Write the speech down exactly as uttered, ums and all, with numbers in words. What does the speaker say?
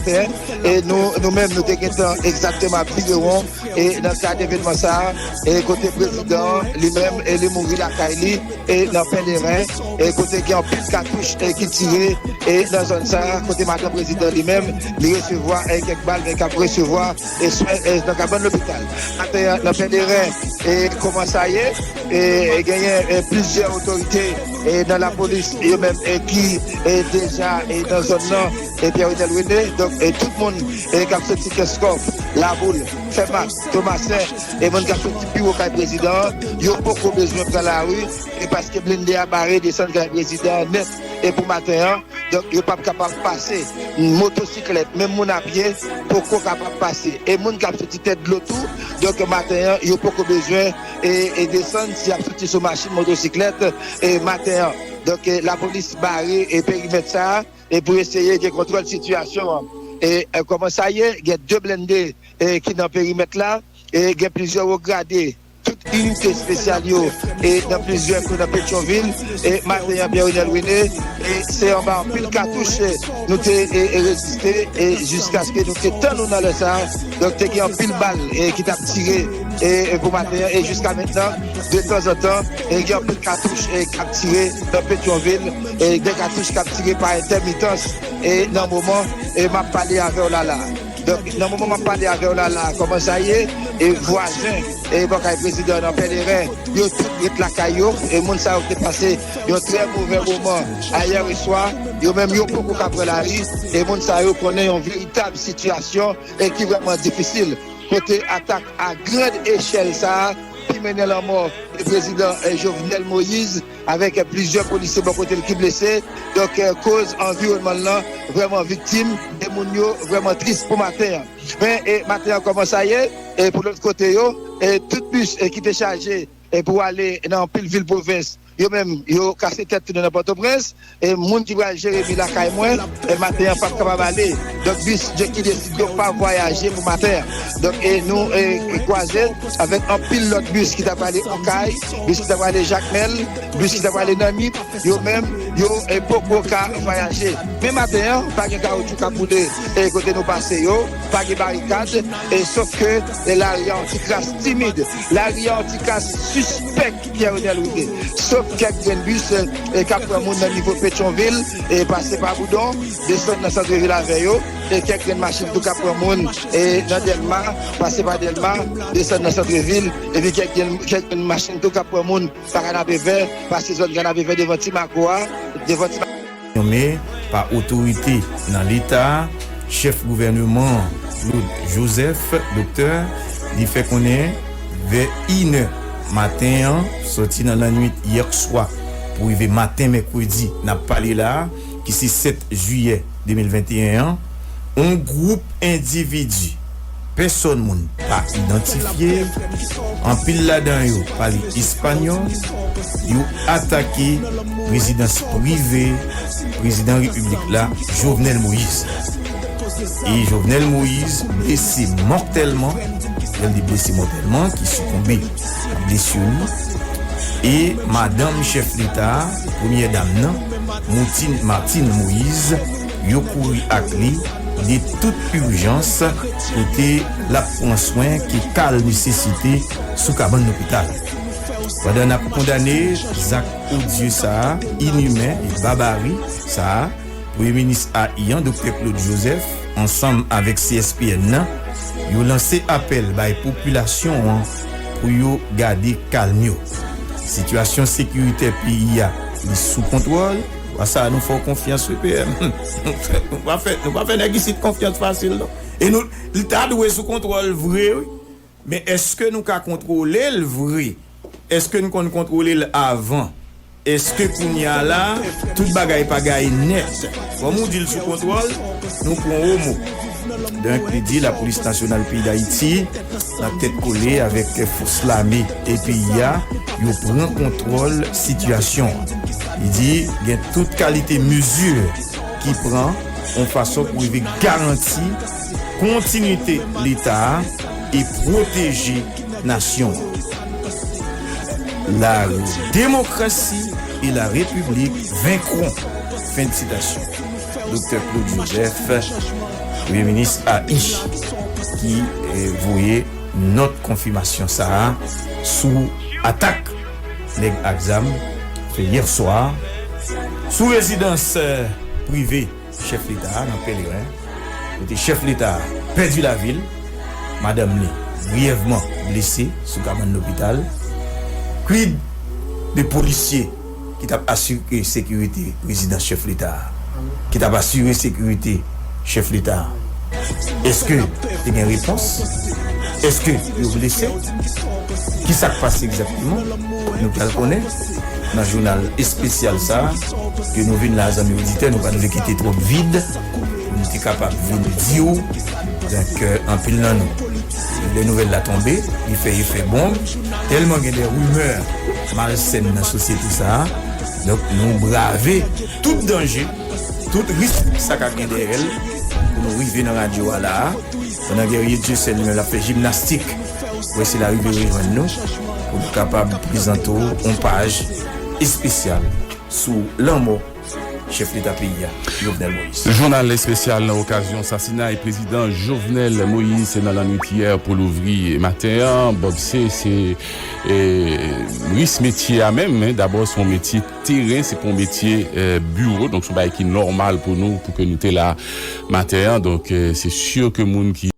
E nou, nou menm, nou te gentan egzakteman ap vire won, e nan kad evènman sa a, e kote prezidan an, li menm, e li mouri lakay li, e nan Pèleren, e kote gen anpil katouch, e ki tire, e nan zòn sa a, kote madanm prezidan li menm, li resevwa, e kèk bal, men k ap resevwa, e swen, e nan kabann lopital. Atè a, nan Pèleren, e kòman sa ye, e, e genyen, e plizyè otorite, e nan lapolis, yo menm, e ki, e deja, e nan zòn nan, e Pierre Renel René. Donk, e tout moun, e k ap soti Kenskòf, Laboul, Fèmas, Tomasen, e moun k ap soti pi wo kay prezidan an, yo poko bezwen pran lari, e paske blende a bare desann kay prezidan an nèt, e pou maten an, donk, yo p ap kapab pase. Motosiklèt, menm moun a pye, poko kapab pase. E moun k ap soti Tèt Dlo tou, donk, maten an, yo poko bezwen, e, e desann si y ap soti sou machin, motosiklèt, e maten an. Donk, e, lapolis bare, e perimèt sa a, e pou eseye gen kontwòl sitiyasyon an. E, e, kòman sa ye, gen de blende, e, ki nan perimèt la, e gen plizyè wo grade, tout inite espesyal yo, e nan plizyè kwen nan Petyonvil, e maten an, Pierre Renel René, e se anba anpil katouch, e nou te, e, e reziste, e jiskaske nou te tann nou nan lè sa a. Donk, te gen anpil bal, e ki t ap tire, e, e pou maten an, e jiska mentnan, de tanzantan, e gen anpil katouch, e k ap tire nan Petyonvil, e de katouch k ap tire pa entèmitans, e nan moman, e m ap pale avè w la la. Donk, nan moman m ap pale avè w la la, kòman sa ye, e vwazen, e bò kay prezidan nan Pèleren, yo tout ret lakay yo, e moun sa yo te pase yon trè move moman ayè swa, yo menm yo poko ka pran lari, e moun sa yo konnen yon veritab sitiyasyon, e ki vrèman difisil, kote atak a grand echèl sa a, ki mennen lanmò, e prezidan, e Jovenel Moïse, avèk, e plizyè polisye bò kote l ki blese. Donk, e koz anviwònman l lan vrèman viktim, e moun yo vrèman tris pou maten an. Men, e maten an, kòman sa ye, e pou lòt kote yo, e tout bis, e ki te chaje, e pou ale nan anpil vil pwovens, yo menm, yo kase tèt tounen nan Pòtoprens, e moun ki pral Jeremi lakay mwen, e maten an p ap kapab ale. Donk, bis yo ki deside yo pa vwayaje pou maten an. Donk, e nou, e, kwaze avèk anpil lòt bis ki ta prale Okay, bis ki ta prale Jakmèl, bis ki ta prale nan Nip, yo menm, yo, e, poko ka vwayaje. Men maten an, pa gen kawoutchou k ap boule, e, kote nou pase yo, pa gen barikad, e, sof ke, e, lari a yon ti kras timid, lari a yon ti kras sispèk. Pierre Renel Rudé. Sof kèk grenn bis, e, k ap pran moun nan nivo Petyonvil, e, pase pa Boudon, desann nan santrevil avè yo, e kèk grenn machin tou k ap pran moun, e, nan Dèlma, pase pa Dèlma, desann nan santrevil, epi kèk grenn, kèk grenn machin tou k ap pran moun pa Kanapevè, pase zòn Kanapevè devan Ti Mako a, devan Ti Mako. Nonmen pa otorite nan Leta a, chèf gouvèneman an, Claude Joseph, doktè, li fè konnen vè inè maten an, sòti nan lannwit yèswa pou rive maten mèkredi n ap pale la a, ki se sèt jiyè de mil venteyen an, yon gwoup endividi pèsòn moun pa idantifye, anpil ladan yo pale espanyòl, yo atake rezidans prive prezidan repiblik la, Jovenel Moïse. E Jovenel Moïse blese mòtèlman, lè l di blese mòtèlman, ki sikonbe a blesi li. E madanm chèf leta a, premyè dam nan, Martine, Martine Moïse, yo kouri ak li de tout ijans kote l ap pran swen ke ka l nesesite sou kabann lopital. Pandan n ap kondane zak odye sa a, inimen e babari sa a, Premye Minis a I an, Doktè Claude Joseph, ansanm avèk C S P N nan, yo lanse apèl bay popilasyon an pou yo gade kalm yo. Sitiyasyon sekiritè peyi a, li sou kontwòl. Wa sa, nou fè w konfyans, wi, P M. Nou pa fè, nou pa fè nèg isit konfyans fasil, non. E nou, li ta dwe sou kontwòl vre, wi. Men èske nou ka kontwole l vre? Èske n konn kontwole l avan? Èske kounye a la, tout bagay pa gaye nèt? Kòm ou di l sou kontwòl, nou pran w o mo. Donk, li di Lapolis Nasyonal peyi Dayiti, nan tèt kole avèk fòs lame e peyi a, yo pran kontwòl sitiyasyon an. Li di gen tout kalite mezi ki pran yon fason pou rive garanti kontinite Leta a e pwoteje nasyon an. La démocratie et la République vaincront. Fin de citation. Doktè Claude Joseph, Premye Minis A I ki eh, voye nòt konfimasyon sa a sou atak nèg ak zam fè yè swa sou rezidans eh, prive chèf leta a nan Pèleren, kote chèf leta a pèdi lavi l, madanm li briyèvman blese sou kabann lopital. Kwid de polisye ki t ap asire sekirite rezidans chèf leta a, ki t ap asire sekirite chèf leta a? Èske te gen repons? Èske yo blese? Kisa k pase egzakteman? Nou pral konnen nan jounal espesyal sa a ke nou vin la, zanmi oditè, nou pa t vle kite twòp vid pou nou te kapab vin di w, donk, euh, anpil nan nou. Lè nouvèl la tonbe, li fè efè bonm, tèlman gen de rimè malsèn nan sosyete sa a, donk nou brave tout danje, tout risk sa ka gen dèyè l pou nou rive nan radyo a la a. Pandan Guerrier Dieuseul li menm l ap fè jimnastik pou eseye l rive rejwenn nou, pou nou kapab prezante w yon paj espesyal sou lanmò chèf leta peyi a, Jovenel Moïse. Jounal espesyal nan okazyon sasinay prezidan Jovenel Moïse nan lannwit yè pou louvri maten an. Bob se, se eh, risk metye a menm, hein. Dabò, se yon metye teren, se pa yon metye eh, biwo. Donk, se yon bagay ki nòmal pou nou, pou ke nou te la maten an. Donk, eh, se si ke moun ki